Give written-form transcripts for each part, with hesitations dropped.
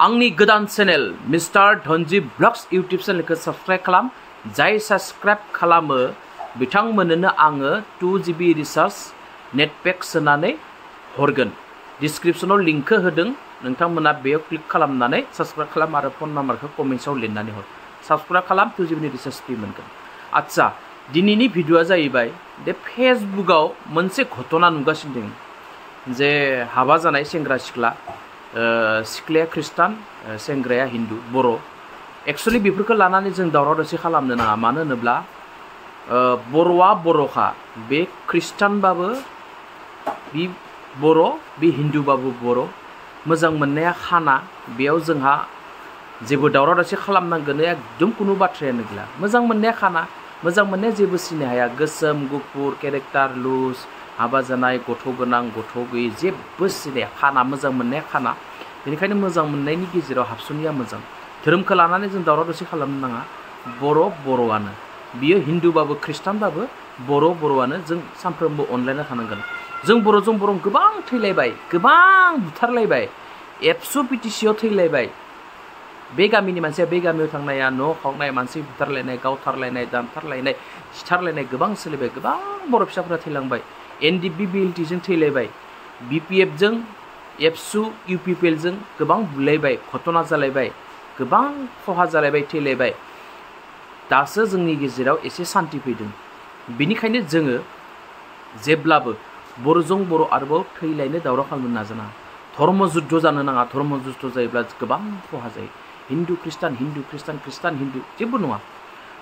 आंनि गोदान channel mister Dhanji blogs YouTube चेनेलखौ साबस्क्राइब खालाम जाय साबस्क्राइब खालामो बिथांमोननो आङो 2 GB रिचार्ज नेट पेक सोनानै हरगोन डिस्क्रिप्शनाव लिंक होदों नोंथांमोना बेयाव क्लिक खालामनानै साबस्क्राइब खालाम आरो फन नाम्बारखौ कमेन्ट्सआव लिरनानै हर साबस्क्राइब खालाम 2 GB नि रिचार्ज फ्रि मोनगोन आच्छा दिनैनि भिडिअआ जाहैबाय दे फेसबुकआव मोनसे घटना नुगासिनो दं जे हाबा जानाय सेंग्रा सिख्ला सिख्लाया ख्रिस्टान सेंग्राया हिन्दु बर' एक्चुअली बेफोरखौ लानानै जों दावराव दावसि खालामनो नाङा मानो होनोब्ला बर'आ बर'खा बे ख्रिस्टानबाबो बे बर' बे हिन्दुबाबो बर' मोजां मोननाया खाना बेयाव जोंहा जेबो दावराव दावसि खालामनांगोन एकदम कुनु बाथ्रायानो गैला मोजां मोननाया खाना मोजां मोननाया जेबो सिनाय हाया गोसोम गुफुर केरेक्टार लुज हाबा जानाय गथ' गोनां गथ' गैयै जेबो सिनाया खाना मोजां मोननाया खाना बेनिखायनो मोजां मोननायनि गेजेराव हाबसननाया मोजां धोरोमखौ लानानै जों दावराव दावसि खालामनो नाङा बर' बर'आनो बियो हिन्दुबाबो ख्रिस्टानबाबो बर'आनो जों सानफ्रोमबो अनलायना थानांगोन जों बर'जों बर' गोबां थैलायबाय गोबां बुथारलायबाय एबसु पिटिसिआव थैलायबाय बे गामिनि मानसिया बे गामियाव थांनाया न' खावनाय मानसि बुथारलायनाय गावथारलायनाय दानथारलायनाय सिथारलायनाय गोबां सोलिबाय गोबां बर' फिसाफोरा थैलांबाय एनडिपि बिएलटिजों थैलायबाय बिपिएफजों एबसु इउपिपिएलजों गोबां बुलायबाय घटना जालायबाय गोबां खहा जालायबाय थैलायबाय दासो जोंनि गेजेराव एसे सान्ति फैदों बेनिखायनो जोङो जेब्लाबो बर'जों बर' आरोबाव थैलायनो दावराव खालामनो नाजानाङा धर्म जुद्ध जानो नाङा धर्म जुद्ध जायोब्ला गोबां खहा जायो हिन्दु ख्रिस्टान ख्रिस्टान हिन्दु जेबो नङा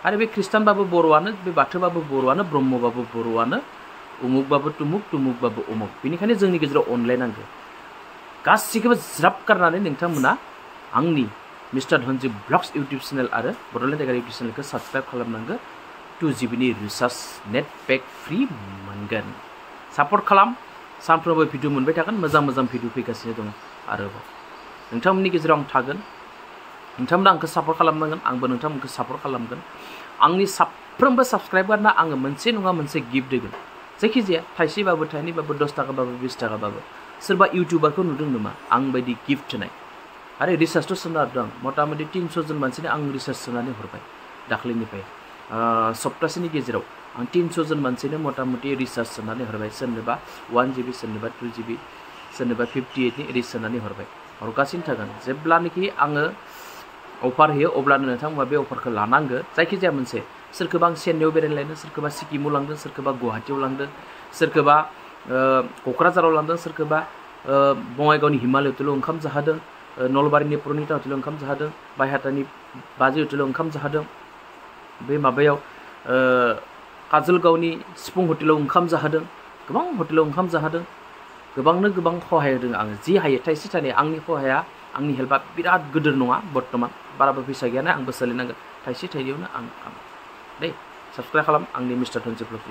आरो बे ख्रिस्टानबाबो बर'आनो बे बाथौबाबो बर'आनो ब्रह्मबाबो बर'आनो उमुकबाबो तुमुक तुमुकबाबो उमुक बेनिखायनो जोंनि गेजेराव अनलायनांगौ गासिखौबो ज्राब गारनानै नोंथांमोना आंनि mister Dhanji blogs YouTube channel आरो बड'लेण्ड टाइगार यूट्यूब चेनेलखौ साबस्क्राइब खालामनांगौ 2 GB नि रिचार्ज नेट पेक फ्रि मोनगोन सापर्ट खालाम सानफ्रोमबो भिडिअ मोनबाय थागोन मोजां भिडिअ फैगासिनो दं आरोबाव नोंथांमोननि गेजेराव आं थागोन नोंथांमोना आंखौ सापर्ट खालामनांगोन आंबो नोंथांमोनखौ सापर्ट खालामगोन आंनि साफ्रोमबो साबस्क्राइबारना आङो मोनसे नङा मोनसे गिफ्ट होगोन जायखिजाया थाइसेबाबो थाइनैबाबो 10 थाखाबाबो 20 थाखाबाबो सोरबा इउटिउबारखौ नुदों नामा आं बायदि गिफ्ट होनाय आरो रिसार्चथ' सोनारदों मथा मथि 300 जन मानसिनो आं रिसार्च सोनानै हरबाय दाख्लैनिफ्राय सप्तासेनि गेजेराव आं 300 जन मानसिनो मथा मथि रिसार्च सोनानै हरबाय सोरनोबा 1 GB सोरनोबा 2 GB सोरनोबा 58 नि रिचार्ज सोनानै हरबाय हरगासिनो थागोन जेब्लानोखि आङो अफार होयो अब्लानो नोंथांमोना बे अफारखौ लानांगौ जायखिजाया मोनसे सोरखौबा आं चेन्नाइआव बेरायनो लांदों सोरखौबा सिक्किमाव लांदों सोरखौबा गुवाहाटीआव लांदों सोरखौबा क'क्राझाराव लांदों सोरखौबा बङाइगावनि हिमालय हटेलाव ओंखाम जाहोदों नलबारिनि पुरनिता हटेलाव ओंखाम जाहोदों बायहाटानि बाजै हटेलाव ओंखाम जाहोदों बे माबायाव काजलगावनि सिफुं हटेलाव ओंखाम जाहोदों गोबां हटेलाव ओंखाम जाहोदों गोबांनो गोबां सहाय होदों आङो जि हायो थाइसे थाइनै आंनि सहाया आंनि हेल्पआ बिराद गिदिर नङा बर्तमान बाराबो फैसा गैयाना आंबो सोलिनांगोन थाइसे थाइनैयावनो आं दे साबस्क्राइब खालाम आंनि मिस्टार धनजि ब्लग्स